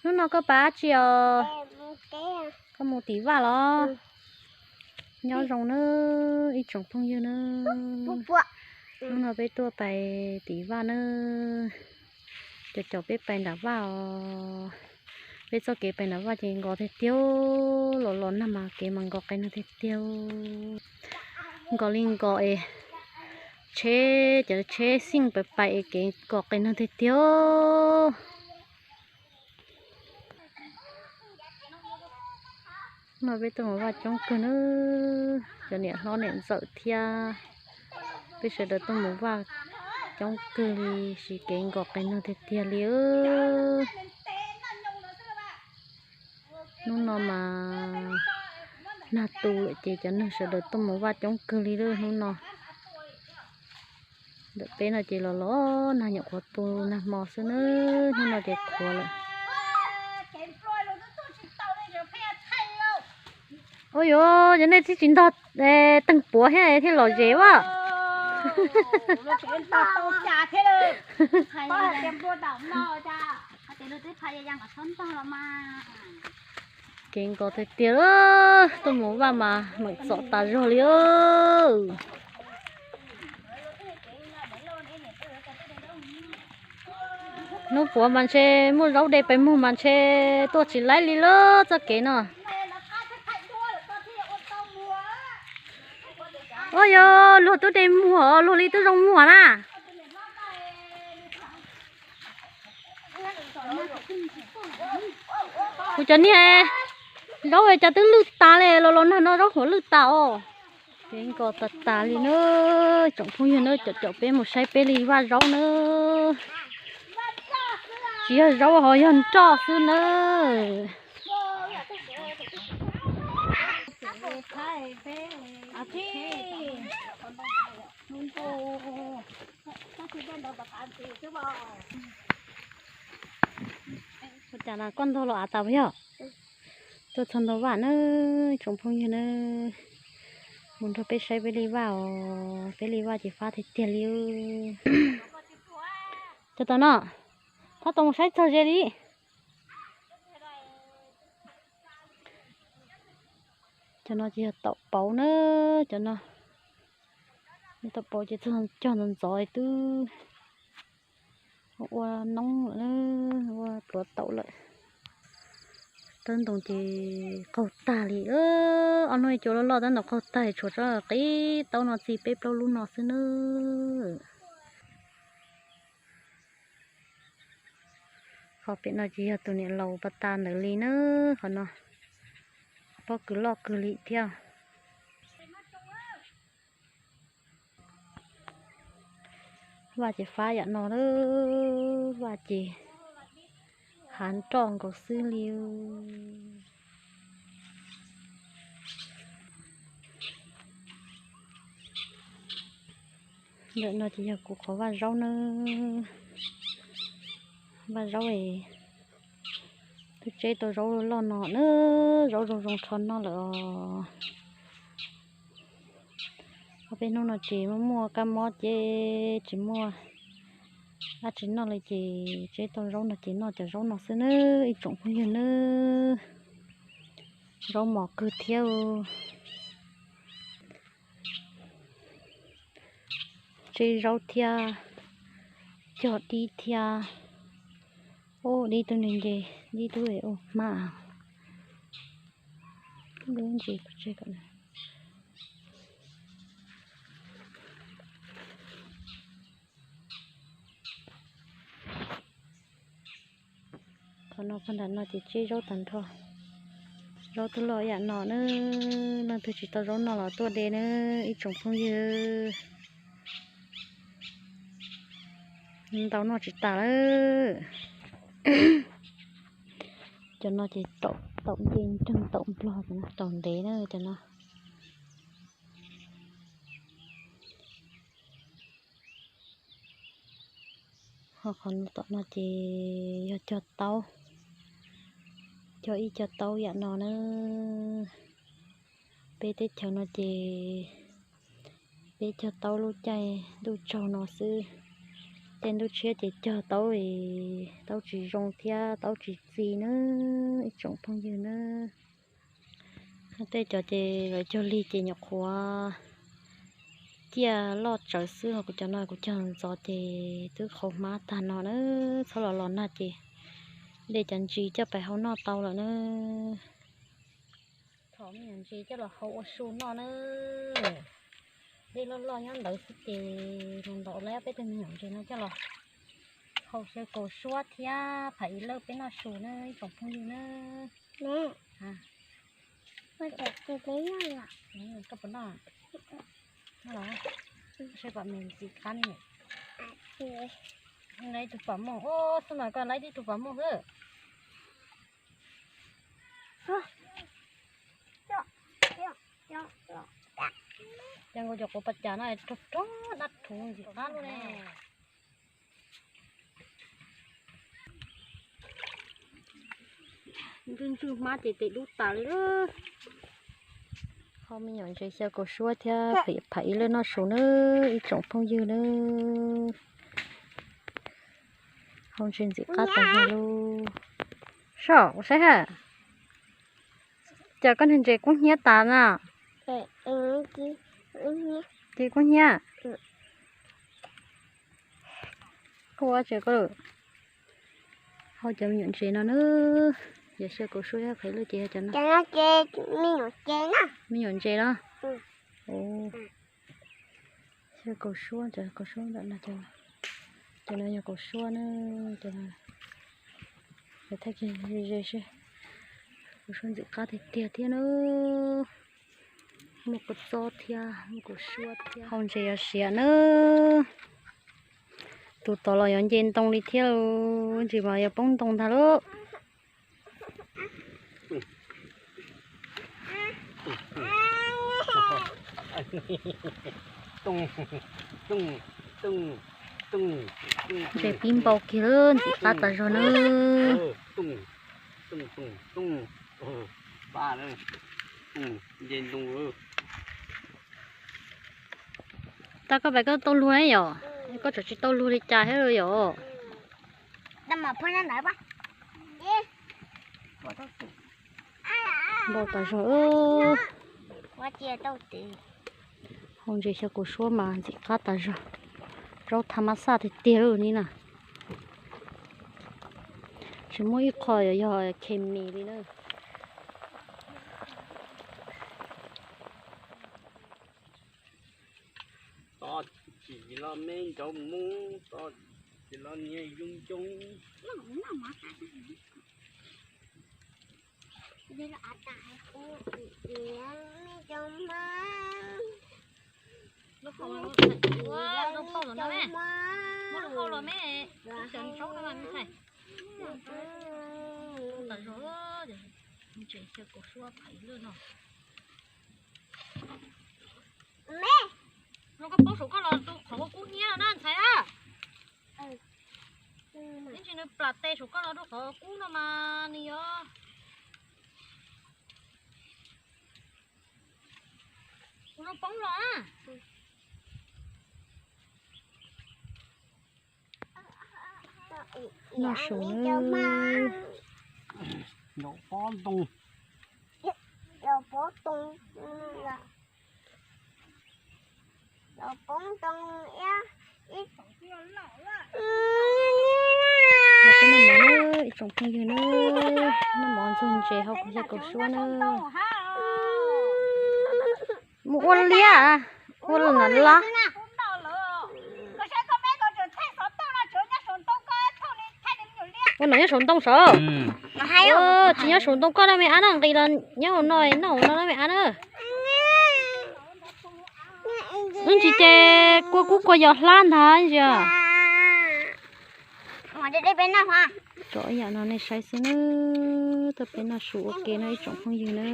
Hnub no koj pab tsi os? Koj mus tim vaj los? Nyob zoo nawb ib tsoom phooj ywg nawb. Hnub no peb tuaj pais tim vaj nawb. Cov caum peb pais nram vaj os. Peb txoj kev pais nram vaj ces nkos tiag tiag, los los nag mas kev mas nkos qe nag tiag tiag. Nkos li nkos es tsheb, cov tsheb xyeej pais pais es kev nkos qe nag tiag tiag. No peb tuaj mus vaj coob kawg nawb, cov niam hlob niam ntxawm thiab peb sawv daws tuaj mus vaj coob kawg li, sis kev nkos qe nag tiag tiag li. Hnub no mas nag tu lawm ces cov neeg sawv daws tuaj mus vaj coob kawg li lawm hnub no. Ntawm peb no ces los los nag nyuam qhuav tu nag hmo xwb nawb, hnub no ces qhuav lawm. Ua yuav, yog nej tsis tsis ntog teeg puav thiab thiaj lom zem as. Kev nkos tiag tiag, tuaj mus vaj mas meem txom tas zog li. Hnub puav mas ntshe muaj zaub de pes muag mas ntshe tuaj tsis laib li lawm txoj kev no. Ua yog luag twb de muag, luag li twb zoo muag na. Kuv cov niag zaub cas twb lwj tas li, los los nag no zaub huam lwj tas os. Kev nkos tas tas li na, tsoom phooj ywg na, caum caum peb mus saib peb li vaj zaub na. Tsis yog zaub ho yog nroj xwb na. Ua cas koj ntog los av tas puas yog? Tuaj txog ntau vaj na, tsoom phooj ywg na, mus nrog peb saib peb li vaj os, peb li vaj ces fab tiag tiag li. Cov tom no, thab tau mus saib txog ze li. Cov no ces yog taum pauv na, cov no taum pauv ces txog cog ntxov ntxov twb ua noob lawm, ua pluav taum lawm. Tab ntoo ces qaug tag li, ob hnub cua loj loj tab ntoo qaug tag, tshuav tsob qib taub no txi peb plaub lub no xwb nawb. Qhov pem no ces yog tus niam laus pas tas ntawd li na, qhov no pob kws loj kawg li thiab. Vaj ces fab yam no lawm, vaj ces hav nroj nkaus xwb li. Ntawm no ces yog kuv qhov vaj zaub na, vaj zaub es twb tseb tau zaub loj no na, zaub zoo zoo rho noj lawm os. Ob peb hnub no ces muaj muaj kab mob ces tsis muaj dab tsi noj li ces tseb tau zaub no ces noj cov zaub no xwb nawb ib tsoom phooj ywg nawb. Zaub mos kawg thiab. Tseb zaub thiab, cog dib thiab. Ub, dib tub nws nce, dib tub ua hmab. Qhov no pog nram no ces tseb zaub tag nrho. Zaub twb loj yam no na, leej twg tsis tau zaub noj los tuaj de na ib tsoom phooj ywg. Ntau noj tsis tas lawm. Cov no ces taum nce nreeg taum nplog, taum ntev na cov no. Ho qhov tom no ces yog cog taub, cog ib co taub yam no na. Peb teb chaws no ces peb cog taub lub caij ntuj tsaug no xwb, Tej ntuj tshiab ces cog taub, taub tsis zoo thiab taub tsis txi na, ib tsoom phooj ywg na. Tej cov ces lawv cog lig ces nyuam qhuav ciaj loj tsawv xwb, ho kuv cov no kuv cog ntxov ces twb qhau hmab tag no na. Txhob los los nag ces de cov ntsis coj pais hau noj tau lawm na. Thov me nyuam ntses coj los hau ua su noj na. Dej loj loj nyob ntawd xwb ces mus ntov lawm peb tug me nyuam ntses no coj los hau xyaw kaus suab thiab pham ib lawj peb noj su na ib tsoom phooj ywg na. Koj puas noj? Noj los? Saib pom me ntxim qab ne. Lawv ib tug pom mooj, xub no koj lawv ib tug pom mooj xwb. Ces nkaus cov quav pas cas no rog rog dab rhuv ntxim qab lub ne. Ntswj ntswj hmab ces tes dub tas li. Hau me nyuam ntses xyaw kaus suab thiab pham ib lawj noj su na ib tsoom phooj ywg na. Hau ntses ntxim qab tas zog lauj. Soj kuv saib ha. Cas koj niag ntses kub hnyiab tas na? Ces kub hnyiab. Koj ua tsev koj lawm. Hau cov me nyuam ntses no na. Yog xyaw kaus suab thiab pham ib lawj ces yog cov no. Me nyuam ntses los? Xyaw kaus suab, cov kaus suab ntawm no, cov no yog kaus suab na, cov no. Thaj ze ze, kaus suab ntxim qab tiag tiag thiab na. Muaj kua txob thiab muaj kaus suab thiab. Hau ntses yuav siav na. Tus tod los yuav nce ntoo li thiab, ntsis mas yuav poob ntoo ntag lauj. Ntses pib npau kiag lawm, ntxim qab tas zog na. Tag koj pais koj tau luag yom, koj tseem tsis tau luag li cas thiab yom. Npau tas zog. Hau ntses xyaw kaus suab mas ntxim qab tas zog, zaub tha mab xaj tiag tiag li na. Tsis muaj ib qho yog khes mis li na. Tod tsis los me ncauj mus, tod tsis los niag zoo ncoo. Lub hau los me, muab lub hau los me, xyaw zaub no me ntxhais. Tas zog, ntses xyaw kaus suab pham ib lawj no. Zoo koj paub saum koj los rau qhov kub hnyiab no na ntxhais a. Ib ntsis nws plam tes saum koj los rau qhov kub no mas nws yuav zoo poob los na. Noj su na. Ncaum pob ntoo. Noj mov na, ib tsoom phooj ywg na, noj mov ntxuag ntses hau kaus suab na. Mus ua liab, ua lawm na lab. Ua no nyob saum ntoo sav. Tsis nyob saum ntoo koj no me ab na, nqis los nyob hauv no, noj hauv no me ab na. Ib ntsis ces kua kub kua yos hlab ntag ntsia. Tso ib yam no nej saib xwb na, tuaj peb noj su ua ke no ib tsoom phooj ywg na.